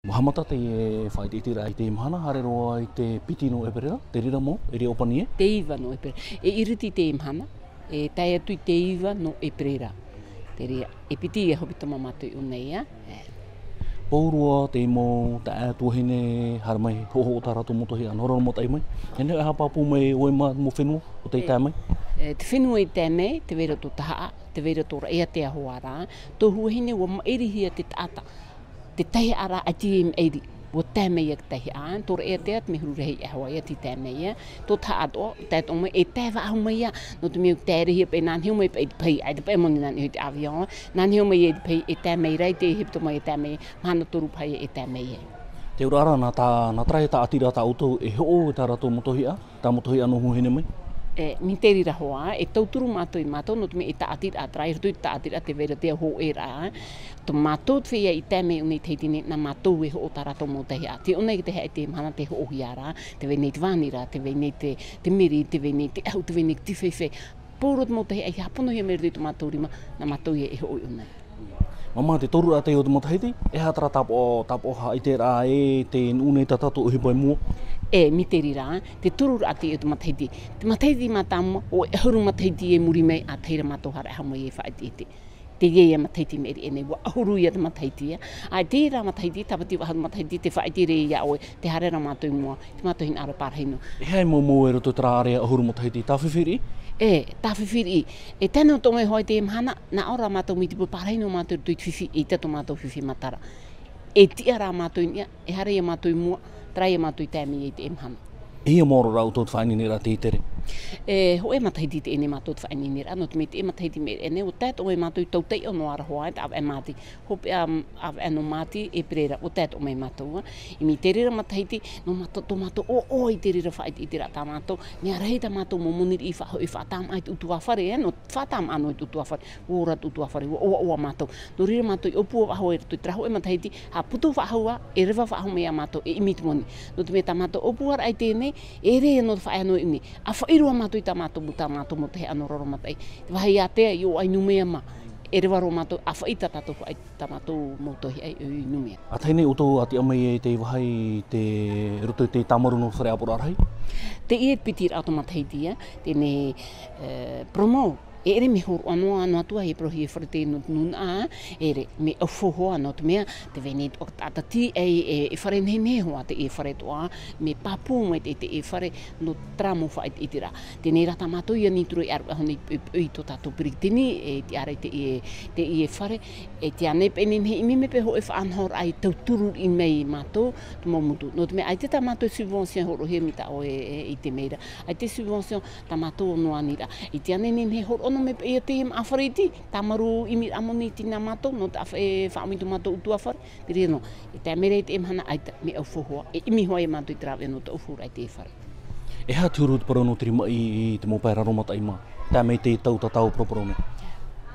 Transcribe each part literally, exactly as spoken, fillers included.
Ua haʻamata te faʻaʻiteʻiteraʻa i teie mahana, haere roa i te piti nō ʻEperēra, te reira mau, e riro ʻōpani ē? Te iva nō ʻEperēra. E iriti i teie mahana, e tae atu i te iva nō ʻEperēra. Te reira, e piti e hōpitoma mātou i ʻō nei, ā. Pauroa te mau taeaʻe tuahine, haere mai, hoʻohoʻo tā rātou mau tohiʻa, nō Raromataʻi mai. E nehenehe e haʻapāpū mai ʻoe mā, mau fenua, ʻo tei tae mai? E, te fenua i tae mai, tē vai ra tō Tahaʻa, tē vai ra tō Raʻiātea hoʻi rā, tō Huahine ʻua maʻirihia te taʻata. Te tahiʻaraʻa ʻaita e maʻiri, ʻua tae mai ia te tahiʻa, tō Raʻiātea te mea huru rahi e hoa ia tei tae mai ia, tō Tahaʻa atoʻa, tae atoʻa mai, e tae faʻahou mai ia, nō te mea ʻua tae rahi paʻi nā niʻa mai paʻi i te pahi, ʻaita paʻi moni nā niʻa i te avion, nā niʻa mai ia i te pahi, e tae mai ra i te hepetoma e tae mai, mahana toru paha ia e tae mai ia. Te auraʻa ra, nā tā, nā terā e tāʻatiraʻa tā ʻoutou e hoʻo i tā rātou mau tohiʻa, tā mau tohiʻa nō Huahine mai? E, mai te reira hoʻi, e tauturu mātou ia mātou, nō te mea e tāʻatiraʻa terā, i roto i te tāʻatiraʻa tē vai ra te hōʻēraʻa. Tō mātou te feiā i tae mai i ʻō nei i Tahiti nei, nā mātou e hoʻo tā rātou mau tohiʻa. Tei ʻō nei te tahiʻa i teie mahana tē hoʻohia ra, tē vai nei te vānira, tē vai nei te, te meri, tē vai nei te ʻahu, tē vai nei te tīfaifai. Pauroa te mau tohiʻa i hāponohia mai i roto i tō mātou rima, nā mātou ia e hoʻo i ʻō nei. Māmā, te toruraʻa teie o te matahiti, e aha terā tāpaʻo, tāpaʻo haʻaʻiteraʻa e tē nuʻu nei tā tātou ʻohipa i mua? E, mai te reira, te toruraʻa teie o te matahiti. Te matahiti mātāmua, ʻo e ʻahuru matahiti i muri mai, ʻa tahi ra mātou haere faʻahou mai e faʻaʻiteʻite. Teie ia matahiti maʻiri aʻenei, ʻua ʻahuru ia te matahiti ia. ʻA i terā matahiti, tāpati faʻahou matahiti, tē faʻaʻite ra ia ʻoe, tē haere ra mātou i mua, te mātou hinaʻaro e pārahi noa. E aha e mau mau i roto i terā ʻārea ʻahuru matahiti, tāfifi riʻi? E, tāfifi riʻi. E tae noa atoʻa mai hoʻi i teie mahana, nā ʻō ra mātou mai te peu pārahi noa mātou i roto i te fifi, eʻita tō mātou fifi matara. E tiʻa rā mātou i niʻa, e haere ia mātou i mua, terā ia mātou i tae mai ai i teie mahana. E hia mau ʻoraʻa ʻoutou te faʻaineineraʻa tei tere? E, hōʻē matahiti teie nei mātou te faʻaineineraʻa, nō te mea teie matahiti maʻiri aʻenei, ʻua tae atoʻa mai mātou i tautaiʻo noa ra hoʻi, te ʻāvaʻe māti, hopeʻa, ʻāvaʻe nō Māti, ʻEperēra, ʻua tae atoʻa mai mātou, ā. I mai te reira matahiti, nō mātou, tō mātou ʻoaʻoa i te reira faʻaʻiteʻiteraʻa tā mātou, mea rahi tā mātou mau moni riʻi faʻahoʻi, faʻatāmaʻa i te ʻutuāfare, ē, nō faʻatāmaʻa noa i te ʻutuāfare, ʻua ora te ʻutuāfare, ʻua ʻoaʻoa mātou. Nō reira mātou i ʻōpua faʻahou i roto i terā hōʻē matahiti, haʻaputu faʻahou ā, e reva faʻahou mai ia mātou, e ʻimi te moni. Nō te mea tā mātou ʻōpuaraʻa i teie nei, e ʻere noa te faʻaea noa i ʻō nei. ʻA faʻaʻī roa mātou i tā mātou, tā mātou mau tohiʻa nō Raromataʻi. Te vāhi ātea, i ʻō aʻe i Numea mā. E reva roa mātou, ʻa faʻaʻī tā tātou faʻaʻite, tā mātou mau tohiʻa i ʻō i Numea. ʻA tahi nei ʻoutou a tiʻa mai i te vāhi i te, roto i te tāmaru nō te fare ʻāpoʻoraʻa rahi? Teie te piti raʻa o te matahiti, ā, teie nei, e, promo, e ʻere mea hōroʻa noa, noa atu ā, e parauhia e fare teie nō te nūnaʻa, e ʻere, mea ʻaufau hoʻi, nō te mea, tē vai nei te taʻata tīaʻi, e, e fare nehenehe hoʻi, teie fare atoʻa, mea pāpū mai te, teie fare, nō terā mau faʻaʻiteʻiteraʻa. Teie rā tā mātou i ani atu ra i ʻāruʻe aʻe nei i, i, i tō tātou peretiteni, e tiʻa ra i te, e, teie fare, e tiʻa nei paʻi e nehenehe e ʻimi mai paʻi hōʻē faʻanahoraʻa i tauturu riʻi mai ia mātou, te mau motu. Nō te mea, ʻaita tā mātou subvention e hōroʻahia mai tā ʻoe e, e ʻite mai ra. ʻAita subvention tā mātou noa aniraʻa. I tiʻa nei e nehenehe e hōroʻa noa mai paʻi ia teie māʻa fare iti, tāmaru ʻimiraʻa moni iti nā mātou, nō te fa-, e faʻaʻami tō mātou ʻutuāfare. Te reira noa, e tae mai ra i teie mahana ʻaita, mea ʻaufau hoʻi, e ʻimi hoʻi ia mātou i te rāveʻa nō te ʻaufau raʻa i teie fare. E aha te huru te parau nō te rimaʻi i te mau pae Raromataʻi mā, tae mai te tau tatau paraparau nei?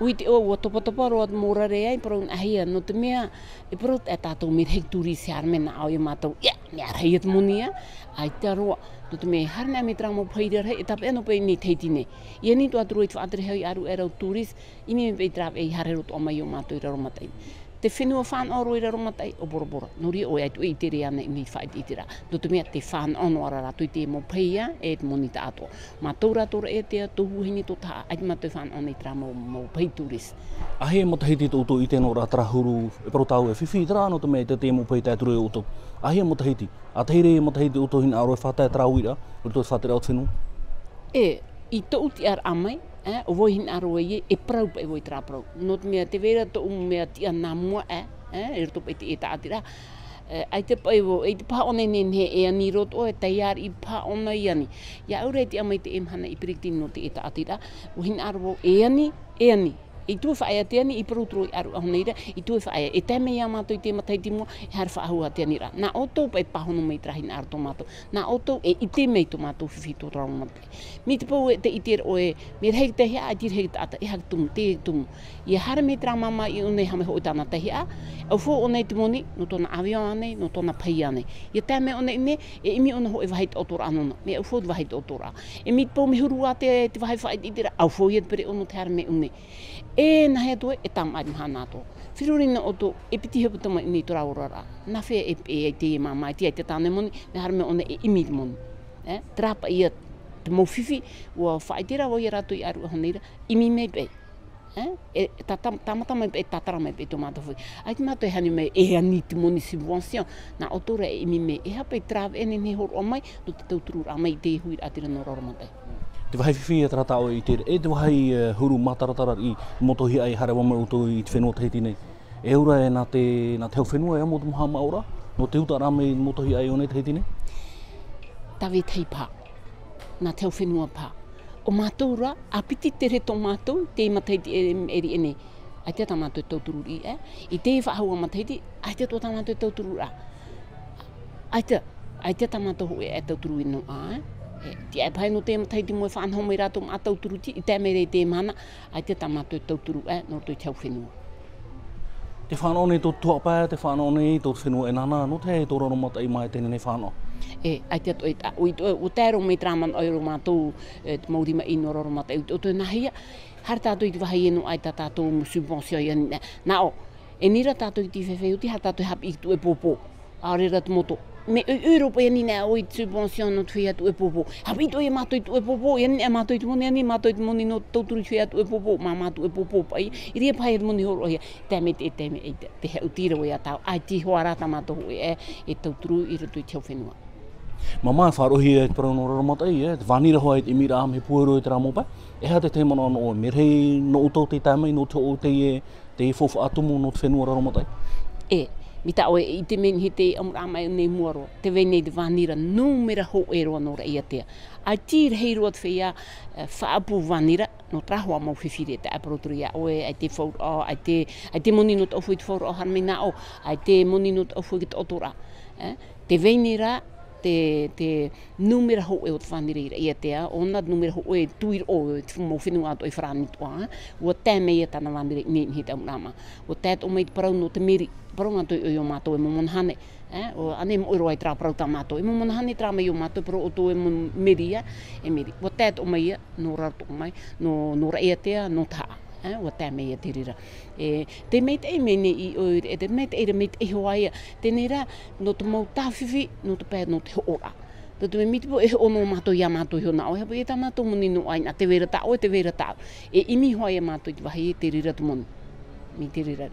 ʻUa ʻite ʻoe, ʻua topatopa roa te mau rare ā i parau nā hea, nō te mea, e parau tā tātou mea rahi te touriste e haere mai nā ʻō ia mātou, ia, mea rahi ia te moni ā, ʻaita roa, nō te mea e haere nā mea terā mau pahi rahi, e tāpeʻa noa paʻi nei Tahiti nei. I ani atu ra i te faʻatere hau i ʻāruʻe ra ʻo touriste, ʻimi mai paʻi te rāveʻa i haere roa atoʻa mai ia mātou i Raromataʻi. Te fenua fānaʻo roa i Raromataʻi, ʻo Bora Bora. Nō reira ʻoe ʻaita ʻoe i ʻite ra ānei i teie faʻaʻiteʻiteraʻa. Nō te mea tē fānaʻo noa ra rātou i te mau pahi ā, e te moni taʻatoʻa. Mātou rā tō Raʻiātea, tō Huahine, tō Tahaʻa, ʻaita mātou e fānaʻo nei i terā mau, mau pahi touriste. ʻAhia matahiti tō ʻoutou ʻite noa ra terā huru, e parau tāua e fifi terā, nō te mea ʻaita teie mau pahi tae atu ra ia ʻoutou. ʻAhia matahiti, ʻa tahi ra ia matahiti ʻoutou hinaʻaro e faʻatae terā uiraʻa, i roto i te faʻatere o te fenua? E, i tōʻu tiʻaraʻa mai, e, ʻo vau e hinaʻaro ai ē, e parau paʻi vau i terā parau. Nō te mea tē vai ra tōʻu mea tiʻa nā mua, e, e, i roto paʻi i teie tāʻatiraʻa. E, ʻaita paʻi vau, ʻaita paha ʻōna e nehenehe e ani roa atoʻa, e taiā riʻi paha ʻōna i ani. Iāʻu rā e tiʻa mai teie mahana i peretiteni nō teie tāʻatiraʻa, ʻua hinaʻaro vau e ani, e ani. E tuʻu e faʻaea te ani, i parau atu ra i ʻāruʻe aʻe nei ra, i tuʻu e faʻaea, e tae mai ia mātou i te matahiti i mua, e haere faʻahou ā te aniraʻa. Nā ʻoutou paʻi e pāhono mai i terā hinaʻaro tō mātou. Nā ʻoutou e ʻite mai tō mātou fifi tō Raromataʻi. Mai te peu e tē ʻite ra ʻoe, mea rahi te tahi ā, ʻaita e rahi te taʻata, e aha te tumu, te tumu. ʻIa haere mai terā māmā i ʻō nei, haere mai hoʻi tāna tahi ā, ʻaufau ʻōna i te moni, nō tōna avion ānei, nō tōna pahi ānei. ʻIa tae mai ʻōna i ʻō nei, e ʻimi ʻōna hōʻē vāhi taʻotoraʻa nōna, mea ʻaufau te vāhi taʻotoraʻa. E mai te peu mea huru ā te, te vāhi faʻaʻiteʻiteraʻa, ʻaufau ia te pereʻoʻo nō te haere mai i ʻō nei. E nāhea atoʻa, e tāmāʻa i te mahana atoʻa. Feruri nō ʻoutou, e piti hopeʻa tamaʻi nei tō rāua oraraʻa. Nā hea e, e, e, te māmā, e tiʻa i te tāne moni, mea haere mai ʻōna e ʻimi i te moni. E, terā paʻi ia te mau fifi, ʻua faʻaʻite ra vau ia rātou i ʻaruʻa hoʻi nei ra, ʻimi mai paʻi. E, e, tā, tā, tāmata mai paʻi, tātara mai paʻi tō mātou foʻi. ʻAita mātou e hānere mai, e ani te moni subvention, nā ʻoutou rā e ʻimi mai, e aha paʻi terā veʻa e nehenehe e hōroʻa mai, nō te tautururaʻa mai i te huiraʻatira nō Rotomataʻi. Te vāhi fifi e terā tā ʻoe i ʻite ra, e te vāhi, e, huru mātaratara i Motohiʻai, haere ā mai ʻoutou i te fenua Tahiti nei. E au ra e nā te, nā te hau fenua e amo te mau haʻamāuʻa ra, nō te uta rā mai Motohiʻai i ʻō nei Tahiti nei? Tāvitahi paha. Nā te hau fenua paha. ʻO mātou rā, ʻa piti tere tō mātou, te matahiti e, e riʻi nei. ʻAita tā mātou e tauturu riʻi, e. I te faʻahou matahiti, ʻaita atoʻa tā mātou e tauturu ra. ʻAita, ʻaita tā mātou hōʻē e tauturu i noa, e. E, tiʻa paha nō te matahiti moʻe faʻanaho mai rātou mā tauturu ti, i tae mai ra i te mahana, ʻaita tā mātou e tauturu, e, nō roto i te hau fenua. Te fānaʻo nei tō te tuhaʻa pae, te fānaʻo nei tō te fenua e nānā, nō te aha tō Rotomataʻi mā e teie nei fānaʻo? E, ʻaita atoʻa e taʻa, ʻua ʻite ʻoe, ʻua tae roa mai terā manaʻo i roto mātou, e, te mau rimaʻī nō Rotomataʻi, ʻua ʻite ʻoe nāhea, haere tātou i te vāhi e noaʻa ai tā tātou mau subvention i ani, nā, nā ʻō, e ani ra tātou i te feiā huti, haere tātou e haʻapiʻi i te tuʻepōpō. ʻAore rā te moto. Mea ʻoiʻoi roa paʻi e ani nei ʻoe i te subvention nō te feiā tuʻepōpō. Haʻapiʻi atoʻa ia mātou i te tuʻepōpō, e ani nei mātou i te moni, ani nei mātou i te moni nō te tauturu i te feiā tuʻepōpō, mā, mā tuʻepōpō paʻi. I reira paha te moni hōroʻahia, tae mai te, tae mai te, te haʻuti ra vau ia tāua, ʻaita hoʻi rā tā mātou hōʻē e, e tauturu i roto i te hau fenua. Māmā, e faʻaroʻohia e te parau nō Rotomataʻi, e, te vānira hoʻi te ʻimiraʻa mea pueru i terā mau pae. E aha te tahi manaʻo nō ʻoe, mea rahi nō ʻoutou tei tae mai, nō te hoʻo teie, te faufaʻa tumu nō te fenua Rotomataʻi? E, mai tā ʻoe, e ʻite mai nei te ʻamuraʻa mai nei mua roa, tē vai nei te vānira nūmera hōʻē roa nō Raʻiātea. ʻAita e rahi roa te feiā, e, faʻaʻapu vānira, nō terā hoʻi mau fifi ra, taʻa parau atu ra ia ʻoe, ʻaita e fauraʻo, ʻaita, ʻaita moni nō te ʻaufaʻa i te fauraʻo haere mai nā ʻō, ʻaita moni nō te ʻaufaʻa i te taʻotoraʻa. E, tē vai nei rā, te, te nūmera hōʻē o te vānira i Raʻiātea, ʻōna te nūmera hōʻē tū i roʻo, te mau fenua atoʻa i farāni atoʻa, e. ʻUa tae mai ia tāna vānira i ʻō nei, i te ʻamuraʻa. ʻUa tae atoʻa mai te parau nō te meri, parau atoʻa i ʻō ia mātou e momono hānere, e, ʻo, ʻaita e moʻe roa i terā parau tā mātou, e momono hānere terā mai i ʻō mātou, parau atoʻa e mo-, meri, e, e meri. ʻUa tae atoʻa mai ia, nō raro atoʻa mai, nō, nō Raʻiātea, nō Tahaʻa. E, ʻua tae mai ia te reira. E, te maitaʻi mai nei i ʻō, e te maitaʻi ra, maitaʻi hoʻi ia. Teie rā, nō te mau tāfifi, nō te pae, nō te hoʻoraʻa. Nō te mea mai te peu e hoʻo noa mātou ia mātou iho nā ʻoe, haʻapaʻo ia tā mātou moni noa ʻaita, tē vai ra tā ʻoe, tē vai ra tāʻu. E ʻimi hoʻi ia mātou i te vāhi, e te reira te moni. Mai te reira.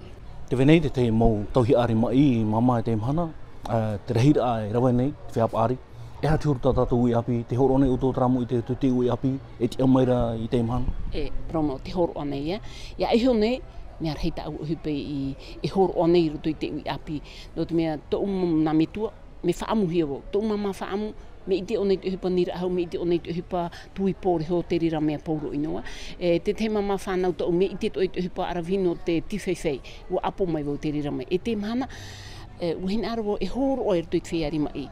Tē vai nei te, te mau tauihaʻa rimaʻī, māmā, i teie mahana, e, te rahiraʻa e rave nei, te feiā paʻari. E aha te huru tā tātou uʻi ʻāpī, tē hōroʻa nei ʻoutou terā mau ʻite, te, te uʻi ʻāpī, e tiʻa mai ra i teie mahana? E, parau mau, tē hōroʻa nei, e. ʻIa iho nei, mea rahi tāʻu ʻohipa i, e hōroʻa nei i roto i te uʻi ʻāpī. Nō te mea, tōʻu mau nā metua, mea faʻaʻamuhia vau. Tōʻu māmā faʻaʻamu, mea ʻite ʻōna i te ʻohipa nīraʻahau, mea ʻite ʻōna i te ʻohipa tuipō, reo, te reira mea pauroʻi noa. E, te tahi māmā fānau tāʻu, mea ʻite atoʻa i te ʻohipa ʻaravihi nō te tīfaifai, ʻua ʻapo mai vau te reira mai. E teie mahana, e, ʻua hinaʻaro vau e hōroʻa i roto i te feiā rimaʻī.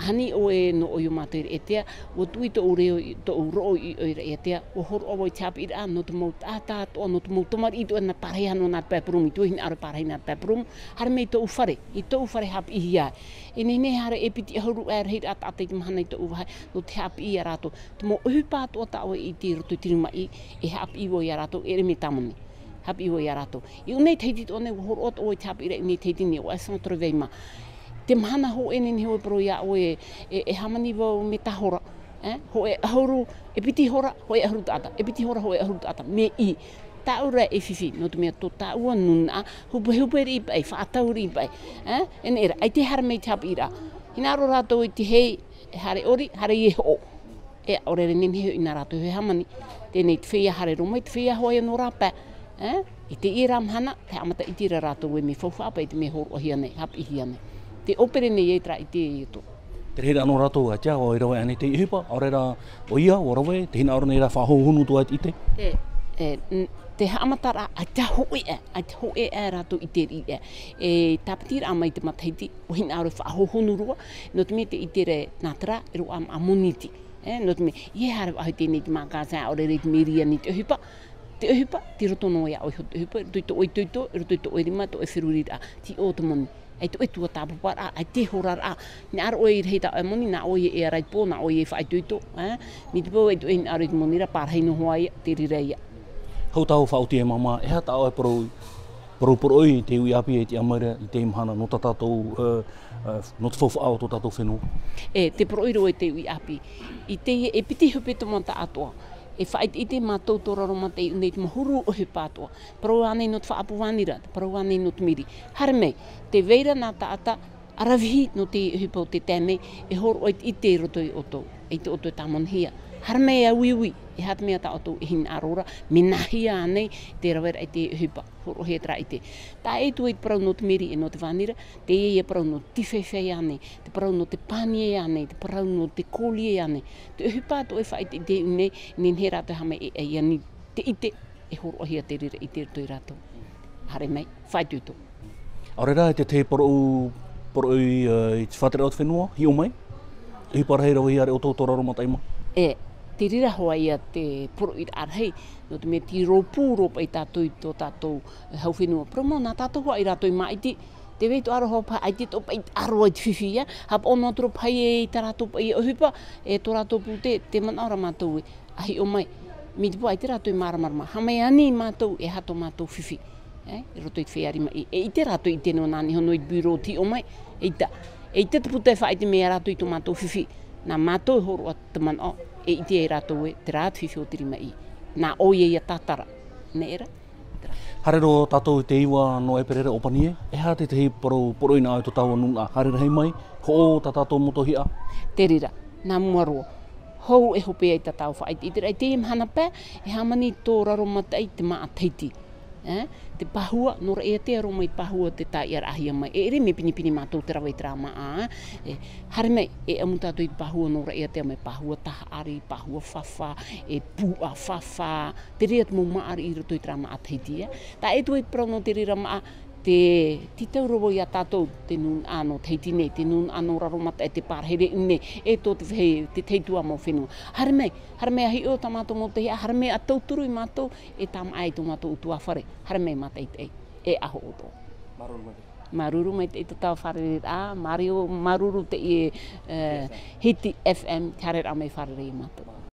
Ani ʻoe nō ʻoe i ʻō mātou i Raʻiātea, ʻua tuʻu tōʻu reo, tōʻu roʻo i ʻō i Raʻiātea, ʻua hōroʻa vau i te haʻapiʻiraʻa nō te mau taʻata atoʻa, nō te mau tamariʻi atoʻa nā pārahi noa nā te pae porōmu, ʻua hinaʻaro pārahi nā te pae porōmu, haere mai i tōʻu fare, i tōʻu fare haʻapiʻihia. E nehenehe e haere e piti ʻahuru e rahiraʻa taʻata i te mahana i tōʻu vāhi, nō te haʻapiʻi ia rātou. Te mau ʻohipa atoʻa tā ʻoe i ʻite i roto i te rimaʻī, e haʻapiʻi vau ia rātou, e ʻere mea tāmoni. Haʻapiʻi vau ia rātou. I ʻō nei Tahiti atoʻa nei, ʻua hōroʻa atoʻa vau i te haʻapiʻiraʻa i ʻō nei Tahiti nei, ʻo Centre Weimar. Te mahana hōʻē nei, nei hōʻē parau ia ʻoe, e, e hāmani vau mea tahi hora. E, hōʻē ʻahuru, e piti hora, hōʻē ʻahuru taʻata. E piti hora, hōʻē ʻahuru taʻata. Mea ʻī. Tāʻu rā e fifi, nō te mea tō tāʻu nūnaʻa, hupehupe riʻi paʻi, faʻatau riʻi paʻi. E, e neʻe rā, ʻaita e haere mai i te haʻapiʻiraʻa. Hinaʻaro rātou i te hei, e haere ʻori, haere i e hoʻo. E ʻaore rā nehenehe hoʻi nā rātou e hāmani. Teie nei te feiā haere roa mai, te feiā hoʻi ia nō rā pae. E, i teie rā mahana, tē haʻamata ʻite ra rātou e mea faufaʻa paʻi te mea hōroʻahia nei, haʻapiʻihia nei. Tē ʻōpere nei ai terā ʻite i ʻō. Te reira nō rātou, ʻaita, ʻua rave ānei te ʻohipa, ʻaore rā, ʻoia, ʻua rave, tē hinaʻaro nei rā faʻahohonu atoʻa i te ʻite. E, e, n-, te haʻamataraʻa, ʻaita hōʻē, ʻaita hōʻē rātou i te riʻi. E tāpitiraʻa mai te matahiti, ʻua hinaʻaro e faʻahohonu roa, nō te mea te ʻite ra nā terā, e roaʻa moni iti. E, nō te mea, ʻia haere faʻahou i teie nei te magasin, ʻaore rā i te mairie i te ʻohipa. Te ʻohipa, tei roto noa ia ʻoe iho te ʻohipa, i roto i tō ʻoe itoito, i roto i tō ʻoe rima, tō ʻoe feruriraʻa, tei ʻō te moni. ʻAita hōʻē tuatāpaparaʻa, ʻaita e horaraʻa. Hinaʻaro ʻoe i rahi tā ʻoe moni, nā ʻoe e ʻarai i te pō, nā ʻoe e faʻaitoito, e? Mai te peu ʻaita hōʻē hinaʻaro i te moni ra, pārahi noa hoʻi ia, te reira ia. Hau tāua faʻaoti e māmā, e aha tā ʻoe parau, parau poroʻi i te uʻi ʻāpī e tiʻa mai ra i teie mahana nō tā tātou, ā, ā, nō te faufaʻa o tō tātou fenua? E, te poroʻi roa i te uʻi ʻāpī. I te, e piti hope taumata atoʻa. E faʻaʻiteʻite mātou tō Raromataʻi nei i te mau huru ʻohipa atoʻa. Parau ānei nō te faʻaʻapu vānira, parau ānei nō te miri. Haere mai, tē vai ra nā taʻata, ʻaravihi nō te ʻohipa o te taime, e hōroʻa i te ʻite i roto ia ʻoutou, ʻeita ʻoutou e tāmonihia. Haere mai e uiui, e aha te mea tā ʻoutou e hinaʻaro ra, mea nāhea ānei te raveraʻa i te ʻohipa, hōroʻahia terā ʻite. Taʻa ʻē atu ai te parau nō te miri e nō te vānira, teie ia parau nō te tīfaifai ānei, te parau nō te pānie ānei, te parau nō te kōlie ānei. Te ʻohipa atoʻa e faʻaʻiteʻite nei, nehenehe rātou e haʻamau e, e ani te ʻite, e hōroʻahia te reira ʻite i roto ia rātou. Haere mai, faʻaitoito. ʻAore rā, e te tahi poroʻi, poroʻi, ā, i te faʻatereraʻa o te fenua, hiʻo mai. ʻOhipa rahi rave ia ʻoutou tō Raromataʻi mā. E, te reira hoʻi ia te poroʻi rahi, nō te mea tei rōpū roa paʻi tātou i tō tātou, e, hau fenua. Parau mau, nā tātou hoʻi rātou i māʻiti, tē vai atoʻa ra hoʻi paʻi ʻaita atoʻa paʻi ʻaroha i te fifi, ā, haʻapaʻo noa atu ra paʻi e i tā rātou paʻi ʻohipa, e tō rātou pūtē, tē manaʻo ra mātou ē, ʻa hiʻo mai. Mai te peu ʻaita rātou e māramarama, haʻamau ani mātou e aha tō mātou fifi. E, i roto i te feiā rimaʻī. E ʻite rātou i te nō nā niʻa iho nō i te bureau tei hiʻo mai. ʻEita. ʻEita te puta e faʻaʻite mai ia rātou i tō mātou fifi. Nā mātou e hōroʻa te manaʻo, e ʻite ai rātou ē, terā te fifi o te rimaʻī. Nā ʻoia ia tātara. Nē ʻera? Haere roa tātou i te iva nō ʻēperēra, ʻo Panie. E aha te tahi parau poroʻi nā ʻoe i tō tāua nūnaʻa? Haere rahi mai, hoʻo tā tātou mau tauihaʻa. Te reira, nā mua roa. Hou e hope ai tā tāua faʻaʻiteʻiteraʻa i teie mahana paʻi, e hāmani tō Raromataʻi te māʻa Tahiti. E, te pāhua, nō Raʻiātea roa mai te pāhua tē tāʻiaraʻahia mai. E ʻere mea pinepine mātou te rave i terā māʻa, e, haere mai, e ʻamu tātou i te pāhua nō Raʻiātea mai, pāhua tahaʻari, pāhua fāfā, e pūʻa fāfā, te reira te mau māʻa i roto i terā māʻa Tahiti, e. Taʻa ʻē atu ai te parau nō te reira māʻa, tē tītau ra vau ia tātou, te nūnaʻa nō Tahiti nei, te nūnaʻa nō Raromataʻi, e te pārahi reʻu nei, e tō te fei-, te tahi atu ā mau fenua. Haere mai, haere mai ʻa hiʻo tā mātou mau tauihaʻa, haere mai ʻa tauturu ia mātou, e tāmāʻa i tō mātou ʻutuāfare, haere mai mātaʻitaʻi, e aho ʻoutou. Māuruuru maitaʻi. Māuruuru maitaʻi tō tāua fārereiraʻa, māuruuru, māuruuru teie, e, Hiti F M, te haereraʻa mai fārerei ia mātou.